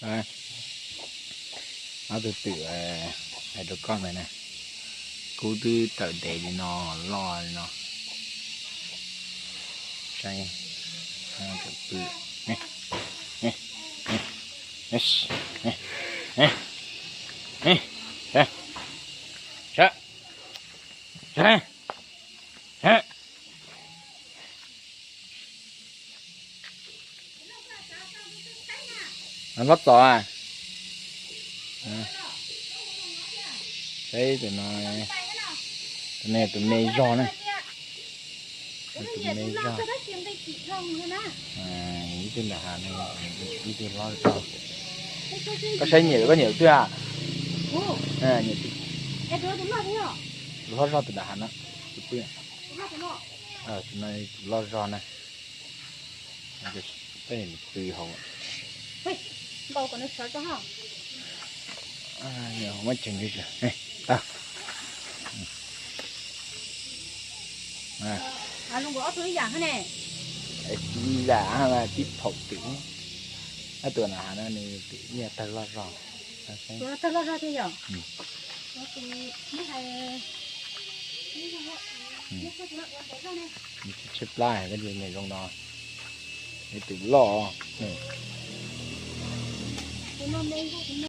Ob tug twm hais rau koj ntawd na, kub twb tawm ntev li no, loj li no. Saib, pw. Hlob Txos a, saib tus no, tus no tus me zog na, tus me zog. Ib tug nram hav no, ib tug hlob zog. Koj saib nyiam koj nyiam twg a? Tus hlob zog tus nram hav no, tus pw. Tus no tus loj zog na. Pw hauv. Muab tseeg li. Ib zam tib phaum twm. Tus nram hav no nws twm ib yam tawg loj zog. Tawg loj zog thiab yom. Tshaib plab koj tus me zoo no, twm loj.